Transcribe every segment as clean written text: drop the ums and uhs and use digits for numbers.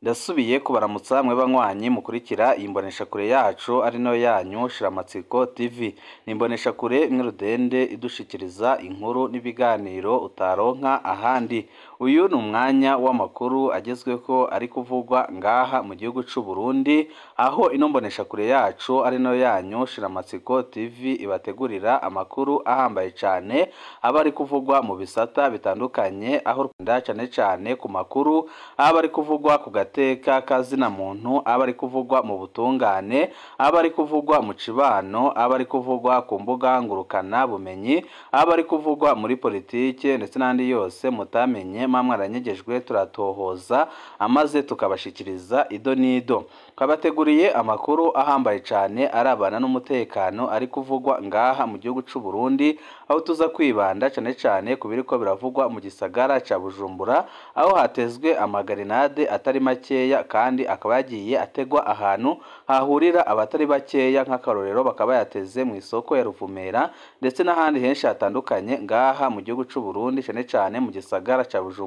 Ndasubiye kubaramutsa mwe banywanyi mukurikira iyi mboneshakure yacu ari nayo yanyu Shiramatsiko TV. Ni imboneshakure imwe rudende idushikiriza inkuru n'ibiganiro utaronka ahandi. Uyu ni umwanya w'amakuru agezweho ari kuvugwa ngaha mu gihugu c'u Burundi, aho ino mboneshakure yacu ari nayo yanyu Shiramatsiko TV ibategurira amakuru ahambaye cane aba ari kuvugwa mu bisata bitandukanye, aho Rwanda cane cane ku makuru aba ari kuvugwa ku gateka kazina muntu, aba ari kuvugwa mu butungane, aba ari kuvugwa mu cibano, aba ari kuvugwa ku mbuga ngurukana bumenyi, aba ari kuvugwa muri politike ndetse n'andi yose mutamenye mwaranyegejwe, turatohoza amaze tukabashikiriza ido n'ido. Twabateguriye amakuru ahambaye cane arabana n'umutekano ari kuvugwa ngaha mu gihugu c'u Burundi, aho tuza kwibanda cane cane ku biriko biravugwa mu gisagara ca Bujumbura, aho hatezwe amagarenade atari makeya kandi akaba yagiye ategwa ahantu hahurira abatari bakeya, nk'akarorero bakaba yateze mu isoko ya Ruvumera ndetse n'ahandi henshi hatandukanye ngaha mu gihugu c'u Burundi, cane cane mu gisagara ca Bujumbura.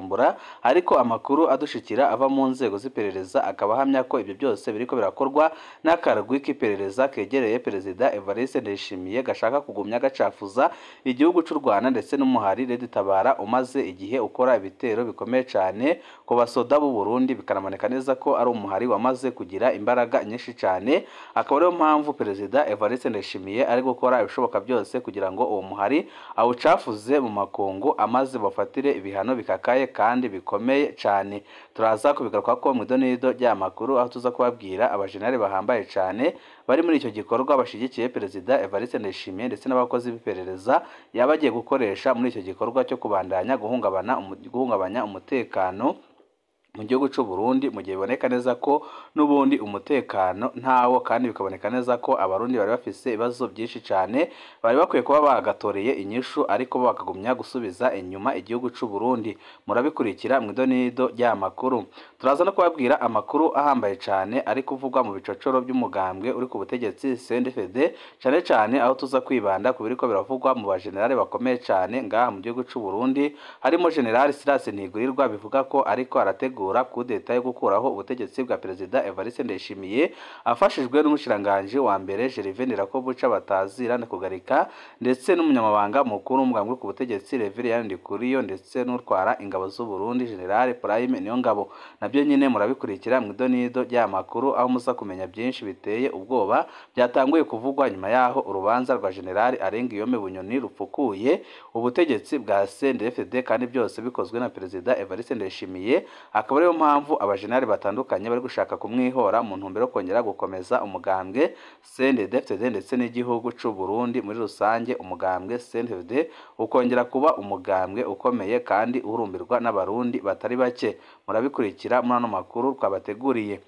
Ariko amakuru adushikira ava mu nzego z'iperereza akaba ahamya ko ibyo byose biriko birakorwa n'akarwi k'iperereza kegereye Perezida Evariste Ndayishimiye, gashaka kugumya gacafuza igihugu c'u Rwanda ndetse n'umuhari Red Tabara umaze igihe ukora ibitero bikomeye cane ku basoda b'u Burundi, bikanaboneka neza ko ari umuhari wamaze kugira imbaraga nyinshi cane. Akaba ariyo mpamvu Perezida Evariste Ndayishimiye ari gukora ibishoboka byose kugira ngo uwo muhari awucafuze mu makungu, amaze bafatire ibihano bikakaye kandi bikomeye cane. Turaza kubigaruka ko mu idonido ry'amakuru, aho tuza kubabwira abajenali bahambaye cane bari muri icyo gikorwa bashigikiye Perezida Evariste Ndayishimiye ndetse n'abakozi b'iperereza yabagiye gukoresha muri icyo gikorwa cyo kubandanya guhungabanya umutekano mu gihugu c'u Burundi, mu gihe biboneka neza ko n'ubundi umutekano ntawo, kandi bikaboneka neza ko abarundi bari bafise ibibazo byinshi cane bari bakwiye kuba bagatoreye inyishu, ariko bakagumya gusubiza inyuma igihugu c'u Burundi. Murabikurikira mu idonido ry'amakuru. Turaza no kubabwira amakuru ahambaye cane ari kuvugwa mu bicocoro by'umugambwe uri ku butegetsi CNDD-FDD, cane cane aho tuza kwibanda ku biriko biravugwa mu bajenerali bakomeye cane ngaha mu gihugu c'u Burundi, harimo General Silas Ntigurirwa bivuga ko ariko arategura kudeta yo gukuraho ubutegetsi bwa Perezida Evariste Ndayishimiye afashijwe n'umushiranganje wa mbere Gervais Ndirakobuca batazira kugarika, ndetse n'umunyamabanga mukuru w'umugambwe ku butegetsi Reverien Ndikuriyo, ndetse n'utwara ingabo z'u Burundi General Prime Niyongabo. Nabyo nyine murabikurikira mu idonido ry'amakuru, aho muza kumenya byinshi biteye ubwoba byatanguye kuvugwa nyuma yaho urubanza rwa General Arengiyome Bunyoni rupfukuye ubutegetsi bwa CNDD-FDD, kandi byose bikozwe na Perezida Evariste Ndayishimiye. Akaba ariyo mpamvu abajenali batandukanye bari gushaka kumwihora mu ntumbero yo kongera gukomeza umugambwe CNDD-FDD ndetse n'igihugu c'u Burundi muri rusange, umugambwe CNDD-FDD ukongera kuba umugambwe ukomeye kandi uhurumbirwa n'abarundi batari bake. Murabikurikira muri ano makuru twabateguriye.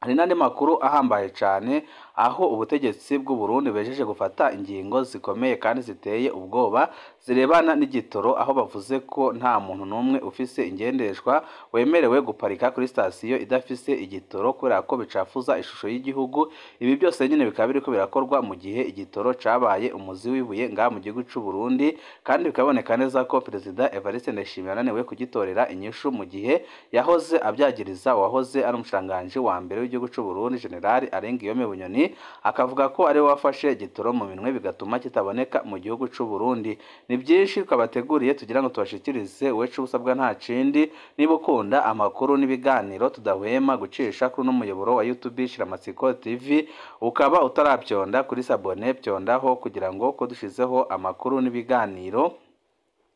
Hari n'andi makuru ahambaye cane aho ubutegetsi bw'u Burundi bejeje gufata ingingo zikomeye kandi ziteye ubwoba zirebana n'igitoro, aho bavuze ko nta muntu n'umwe ufise ingendeshwa wemerewe guparika kuri sitasiyo idafise igitoro kubera ko bicafuza ishusho y'igihugu. Ibi byose nyine bikaba biriko birakorwa mu gihe igitoro cabaye umuzi w'ibuye ngaha mu gihugu c'u Burundi, kandi bikaboneka neza ko Perezida Evariste Ndayishimiye ananiwe kugitorera inyishu mu gihe yahoze abyagiriza uwahoze ari umushikiranganji wa mbere w'igihugu c'u Burundi General Arengiyome Bunyoni, akavuga ko ari we wafashe igitoro mu minwe bigatuma kitaboneka mu gihugu c'u Burundi. Ni byinshi twabateguriye tugira ngo tubashikirize, uwecu usabwa nta kindi niba ukunda amakuru n'ibiganiro tudahwema gucisha kuri n'umuyoboro wa YouTube Shiramatsiko TV, ukaba utarabyonda kuri sabone byondaho kugira ngo ko dushizeho amakuru n'ibiganiro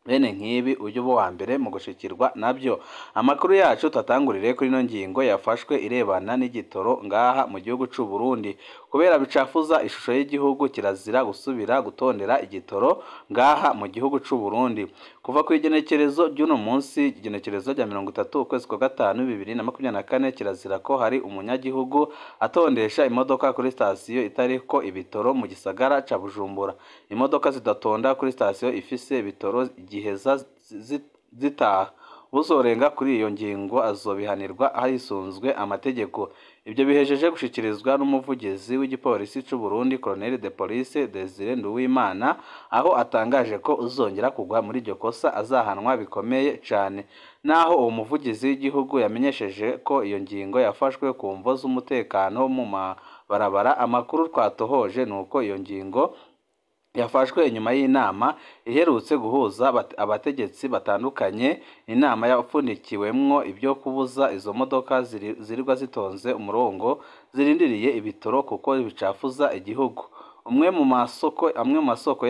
bene nk'ibi ujye uba uwa mbere mu gushikirwa nabyo. Amakuru yacu tatangurire kuri ino ngingo yafashwe irebana n'igitoro ngaha mu gihugu c'u Burundi. Kubera bicafuza ishusho y'igihugu, kirazira gusubira gutondera igitoro ngaha mu gihugu c'u Burundi. Kuva ku igenekerezo ry'uno munsi, igenekerezo rya 30 ukwezi kwa gatanu 2024, kirazira ko hari umunyagihugu atondesha imodoka kuri sitasiyo itariko ibitoro mu gisagara ca Bujumbura. Imodoka zidatonda kuri sitasiyo ifise ibitoro giheza zitaha. Uzorenga kuri iyo ngingo azobihanirwa hisunzwe amategeko. Ibyo bihejeje gushikirizwa n'umuvugizi w'igipolisi c'u Burundi, Colonel de Police Desire Nduwimana, aho atangaje ko uzongera kugwa muri iryo kosa azahanwa bikomeye cane. Naho uwo muvugizi w'igihugu yamenyesheje ko iyo ngingo yafashwe ku mvo z'umutekano mu mabarabara, amakuru twatohoje nuko iyo ngingo yafashwe inyuma y'inama iherutse guhuza abategetsi batandukanye, inama yapfundikiwemwo ibyo kubuza izo modoka zirirwa zitonze umurongo zirindiriye ibitoro kuko bicafuza igihugu. Umwe mu masoko amwe mu masoko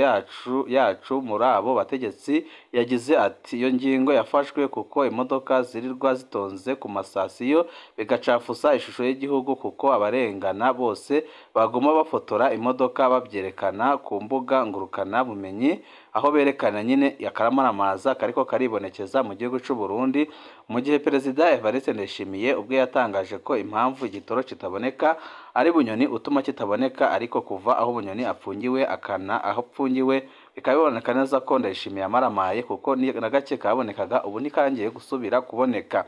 yacu muri abo bategetsi yagize ati: "Iyo ngingo yafashwe kuko imodoka zirirwa zitonze ku masasiyo bigacafuza ishusho y'igihugu, kuko abarengana bose baguma bafotora imodoka babyerekana ku mbuga ngurukana bumenyi, aho berekana nyine akaramaramaza kariko karibonekeza mu gihugu c'u Burundi." Mu gihe Perezida Evariste Ndayishimiye ubwe yatangaje ko impamvu igitoro kitaboneka ari Bunyoni utuma kitaboneka, ariko kuva aho Bunyoni apfungiwe akana aho apfungiwe bikaba biboneka neza ko Ndayishimiye amaramaye, kuko na gake kabonekaga ubu ntikangiye gusubira kuboneka.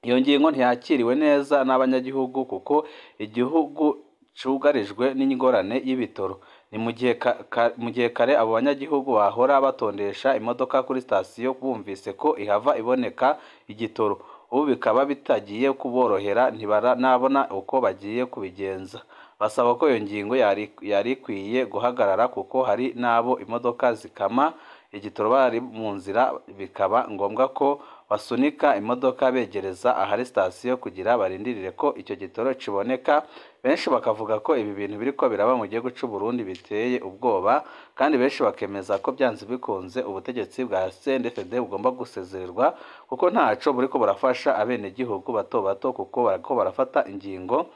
Iyo ngingo ntiyakiriwe neza n'abanyagihugu kuko igihugu cugarijwe n'ingorane y'ibitoro. Ni mu gihe kare abo banyagihugu bahora batondesha imodoka kuri sitasiyo bumvise ko ihava iboneka igitoro, ubu bikaba bitagiye kuborohera, ntibaranabona uko bagiye kubigenza. Basaba ko iyo ngingo yari ikwiye guhagarara kuko hari n'abo imodoka zikama igitoro bari mu nzira, bikaba ngombwa ko basunika imodoka begereza ahari sitasiyo kugira barindirire ko icyo gitoro kiboneka. Benshi bakavuga ko ibi bintu biriko biraba mu gihugu c'u Burundi biteye ubwoba, kandi benshi bakemeza ko byanze bikunze ubutegetsi bwa CNDD-FDD bugomba gusezererwa kuko ntaco buriko burafasha abenegihugu bato bato, kuko bariko barafata ingingo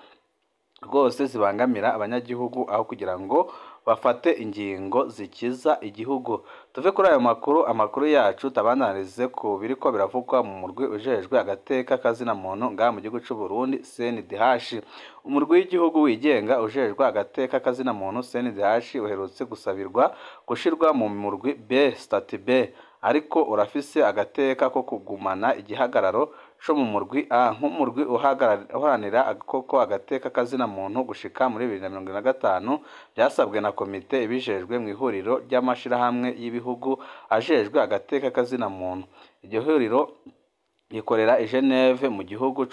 rwose zibangamira abanyagihugu aho kugira ngo bafate ingingo zikiza igihugu. Tuve kuri ayo makuru, amakuru yacu tabandanirize ku biriko biravugwa mu murwi ujejwe agateka kazina muntu ngaha mu gihugu c'u Burundi CNDH. Umurwi w'igihugu wigenga ujejwe agateka kazina muntu CNDH uherutse gusabirwa gushirwa mu murwi B stati B, ariko urafise agateka ko kugumana igihagararo co mu murwi A nk'umurwi uharanira koko agateka kazina muntu gushika muri 2025, byasabwe na komite ibijejwe mu ihuriro ry'amashirahamwe y'ibihugu ajejwe agateka kazina muntu. Iryo huriro rikorera i Geneve mu gihugu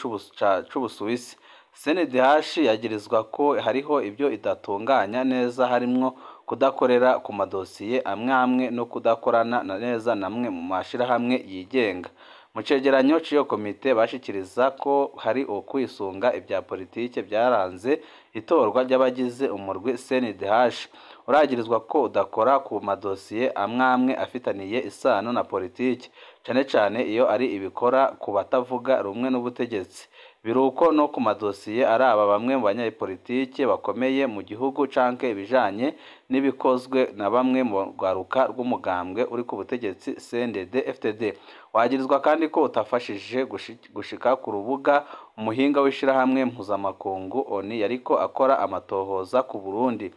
c'Ubusuwisi. CNDH yagirizwa ko hariho ibyo idatunganya neza, harimwo kudakorera ku madosiye amwe amwe no kudakorana neza namwe mu mashirahamwe yigenga. Mu cegeranyo c'iyo komite bashikiriza ko hari ukwisunga ibya politike byaranze itorwa ry'abagize umurwi CNDH. Uragirizwa ko udakora ku madosiye amwe amwe afitaniye isano na politike, cane cane iyo ari ibikora ku batavuga rumwe n'ubutegetsi. Biruko no ku madosiye araba bamwe mu banyapolitike bakomeye mu gihugu canke ibijanye n'ibikozwe na bamwe mu rwaruka rw'umugambwe uri ku butegetsi CNDD-FDD. Wagirizwa kandi ko utafashije gushika ku rubuga umuhinga w'ishirahamwe mpuzamakungu ONU yariko akora amatohoza ku Burundi.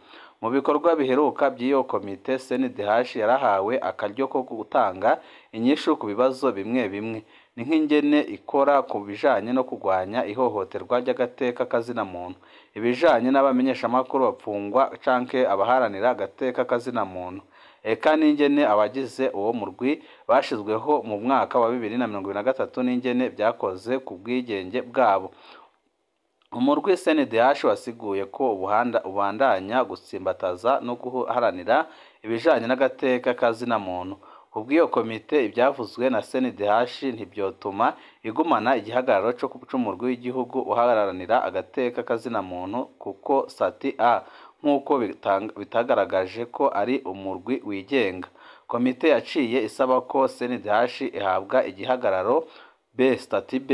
Mu bikorwa biheruka by'iyo komite, CNDH yarahawe akaryo ko gutanga inyishu ku bibazo bimwe bimwe, ni nk'ingene ikora ku bijanye no kurwanya ihohoterwa ry'agateka kazina muntu, ibijanye n'abamenyeshamakuru bapfungwa canke abaharanira agateka kazina muntu, eka n'ingene abagize uwo murwi bashizweho mu mwaka wa 2023 n'ingene byakoze ku bwigenge bwabo. Umurwi CNDH wasiguye ko ubandanya gutsimbataza no guharanira ibijanye n'agateka kazina muntu. Kubw'iyo komite, ibyavuzwe na CNDH ntibyotuma igumana igihagararo c'umurwi w'igihugu uharanira agateka kazina muntu, kuko sati A nk'uko bitagaragaje ko ari umurwi wigenga. Komite yaciye isaba ko CNDH ihabwa igihagararo B stati B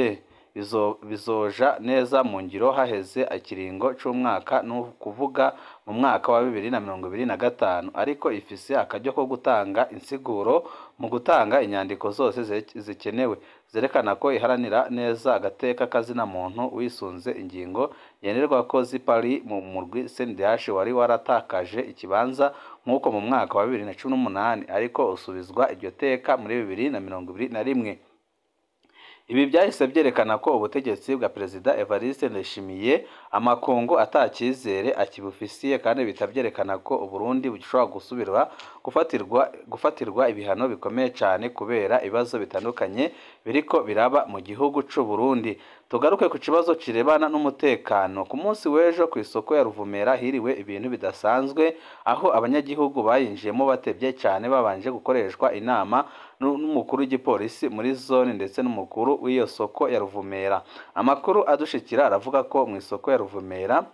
bizoja neza mu ngiro haheze ikiringo c'umwaka, n'ukuvuga mu mwaka wa 2025, ariko ifise akaryo ko gutanga insiguro mu gutanga inyandiko zose zikenewe zerekana ko iharanira neza agateka kazina muntu wisunze ingingo ngenderwako z'i Paris mu murwi CNDH wari waratakaje ikibanza nk'uko mu mwaka wa 2018, ariko usubizwa iryo teka muri 2021. Ibi byahise byerekana ko ubutegetsi bwa Perezida Evariste Ndayishimiye amakungu atakizere akibufisiye, kandi bitabyerekana ko Uburundi bushobora gusubira gufatirwa ibihano bikomeye cyane kubera ibibazo bitandukanye biriko biraba mu gihugu c'u Burundi. Tugaruke ku kibazo kirebana n'umutekano. Ku munsi w'ejo ku isoko ya Ruvumera hiriwe ibintu bidasanzwe, aho abanyagihugu bayinjiyemo batebye cyane babanje gukoreshwa inama n'umukuru w'igipolisi muri zone ndetse n'umukuru w'iyo soko ya Ruvumera. Amakuru adushikira aravuga ko mu isoko ya Ruvumera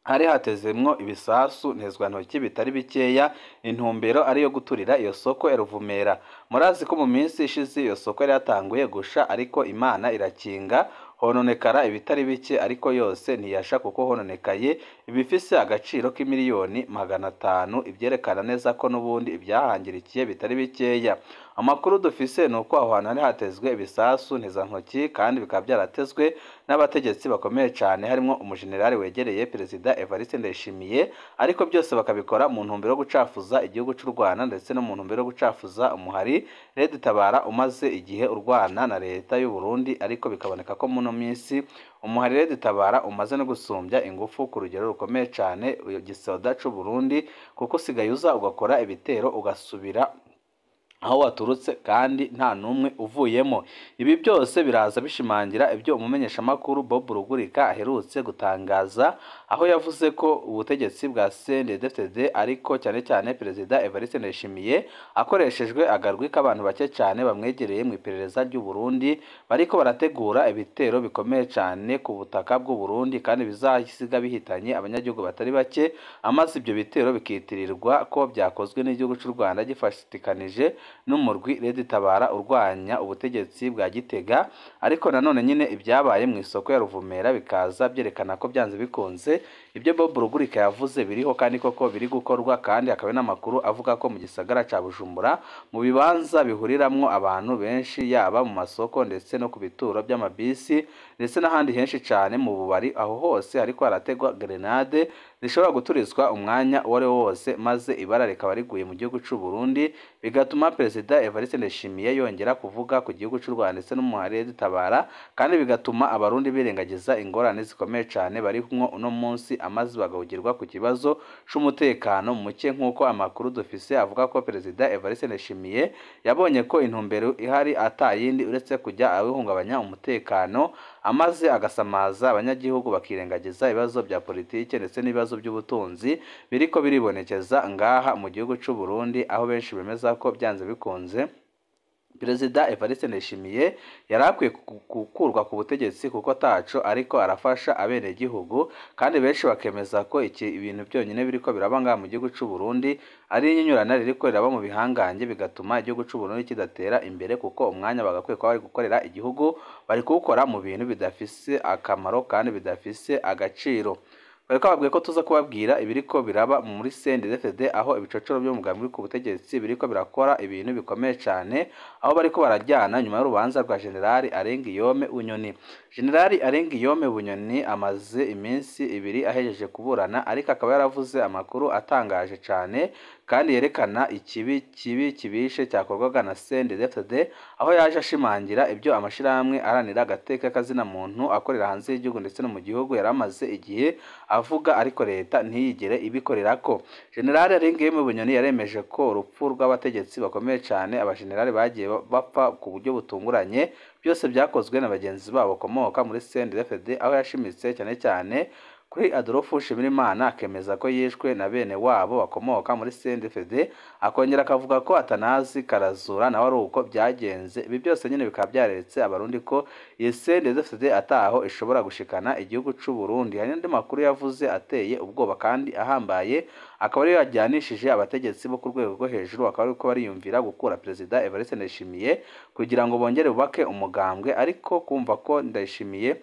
hari hatezemwo ibisasu ntezwantoki bitari bikeya, intumbero ariyo guturira iyo soko ya Ruvumera. Murazi ko mu minsi ishize iyo soko yari yatanguye gusha, ariko Imana irakinga hononekara ibitari bike, ariko yose ntiyasha kuko hononekaye ibifise agaciro k'imiliyoni 500, ibyerekana neza ko n'ubundi ibyahangirikiye bitari bikeya. Amakuru dufise ni uko aho hantu hari hatezwe ibisasu ntezantoki, kandi bikaba byaratezwe n'abategetsi bakomeye cyane, harimo umujenerali wegereye Perezida Evariste Ndayishimiye, ariko byose bakabikora mu ntumbero yo gucafuza igihugu cy'u Rwanda ndetse no mu ntumbero yo gucafuza umuhari Red Tabara umaze igihe urwana na leta y'u Burundi, ariko bikaboneka ko muno minsi umuhari Red Tabara umaze no gusumbya ingufu ku rugero rukomeye cyane igisoda cy'u Burundi, kuko usigaye uza ugakora ibitero ugasubira aho waturutse kandi nta n'umwe uvuyemo. Ibi byose biraza bishimangira ibyo umumenyeshamakuru Bob Rugurika aherutse gutangaza, aho yavuze ko ubutegetsi bwa CNDD-FDD ariko cyane cyane Perezida Evariste Ndayishimiye akoreshejwe agarwi k'abantu bake cyane bamwegereye mu iperereza ry'u Burundi, bariko barategura ibitero bikomeye cyane ku butaka bw'u Burundi kandi bizasiga bihitanye abanyagihugu batari bake, amaze ibyo bitero bikitirirwa ko byakozwe n'igihugu cy'u Rwanda gifatikanije n'umurwi Red Tabara urwanya ubutegetsi bwa Gitega. Ariko nanone nyine ibyabaye mu isoko ya Ruvumera bikaza byerekana ko byanze bikunze ibyo Bob Rugurika yavuze biriho kandi koko biri gukorwa, kandi hakaba n'amakuru avuga ko mu gisagara ca Bujumbura mu bibanza bihuriramwo abantu benshi, yaba mu masoko ndetse no ku bituro by'amabisi ndetse n'ahandi henshi cyane mu bubari, aho hose hariko harategwa grenade zishobora guturizwa umwanya uwo ari wo wose, maze ibara rikaba riguye mu gihugu c'u Burundi, bigatuma Perezida Evariste Ndayishimiye yongera kuvuga ku gihugu cy'u Rwanda ndetse n'umuhari Red Tabara, kandi bigatuma abarundi birengagiza ingorane zikomeye cyane bari kumwo uno munsi, amaze bagahugirwa ku kibazo c'umutekano muke, nk'uko amakuru dufise avuga ko Perezida Evariste Ndayishimiye yabonye ko intumbero ihari atayindi uretse kujya awihungabanya umutekano, amaze agasamaza abanyagihugu bakirengagiza ibibazo bya politike ndetse n'ibibazo by'ubutunzi biriko biribonekeza ngaha mu gihugu c'u Burundi, aho benshi bemeza ko byanze bikunze Perezida Evariste Ndayishimiye yari akwiye gukurwa ku butegetsi kuko taco ariko arafasha abenegihugu, kandi benshi bakemeza ko iki ibintu byonyine biriko biraba ngaha mu gihugu c'u Burundi ari inyinyurana ririko riraba mu bihangange, bigatuma igihugu c'u Burundi kidatera imbere, kuko umwanya bagakwiye kuba bari gukorera igihugu bari kuwukora mu bintu bidafise akamaro kandi bidafise agaciro. Bariko babwiye ko tuza kubabwira ibiriko biraba muri CNDD-FDD, aho ibicocoro byo mu mugambi ku butegetsi biriko birakora ibintu bikomeye cyane, aho bariko barajyana nyuma y'urubanza rwa General Arengiyome Bunyoni. General Arengiyome Bunyoni amaze iminsi ibiri ahejeje kuburana, ariko akaba yaravuze amakuru atangaje cyane kandi yerekana ikibi kibi kibishe cyakorwaga na CNDD-FDD, aho yaje ashimangira ibyo amashirahamwe aharanira agateka kazina muntu akorera hanze y'igihugu ndetse no mu gihugu yaramaze igihe avuga, ariko leta ntiyigere ibikorerako. General Arengiyome Bunyoni yaremeje ko urupfu rw'abategetsi bakomeye cyane abajenerali bagiye bapfa ku buryo butunguranye byose byakozwe na bagenzi babo bakomoka muri CNDD-FDD, aho yashimitse cyane cyane kuri Adolphe Nshimirimana akemeza ko yishwe na bene wabo bakomoka muri CNDD-FDD, akongera akavuga ko Atanazi Karazura nawe ari uko byagenze. Ibi byose nyine bikaba byaretse abarundi ko iyi CNDD-FDD ataho ishobora gushikana igihugu c'u Burundi. Hari n'andi makuru yavuze ateye ubwoba kandi ahambaye, akaba ariyo yajyanishije abategetsi bo ku rwego rwo hejuru, bakaba ariko bariyumvira gukura Perezida Evariste Ndayishimiye kugira ngo bongere bubake umugambwe, ariko kumva ko Ndayishimiye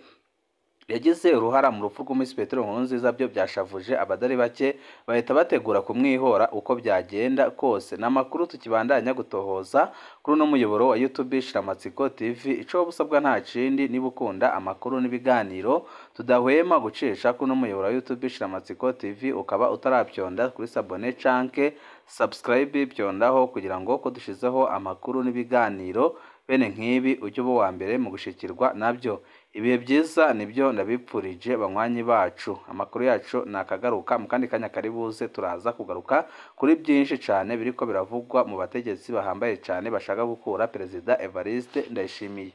yagize uruhara mu rupfu rw'Umisi Petero Nkurunziza byo byashavuje abadari bake, bahita bategura kumwihora uko byagenda kose. N'amakuru tukibandanya gutohoza kuri uno muyoboro wa YouTube Shiramatsiko TV. Ico busabwa nta kindi, niba ukunda amakuru n'ibiganiro tudahwema gucisha kuri uno muyoboro wa YouTube Shiramatsiko TV, ukaba utarabyonda kuri sabone canke subscribe, byondaho kugira ngo ko dushizeho amakuru n'ibiganiro Bene nk'ibi ujye uba uwa mbere mu gushikirwa nabyo. Ibihe byiza nibyo ndabipfurije banywanyi bacu. Amakuru yacu nakagaruka mu kandi kanya kari buze, turaza kugaruka kuri byinshi cane biriko biravugwa mu bategetsi bahambaye cane bashaka gukura Perezida Evariste Ndayishimiye.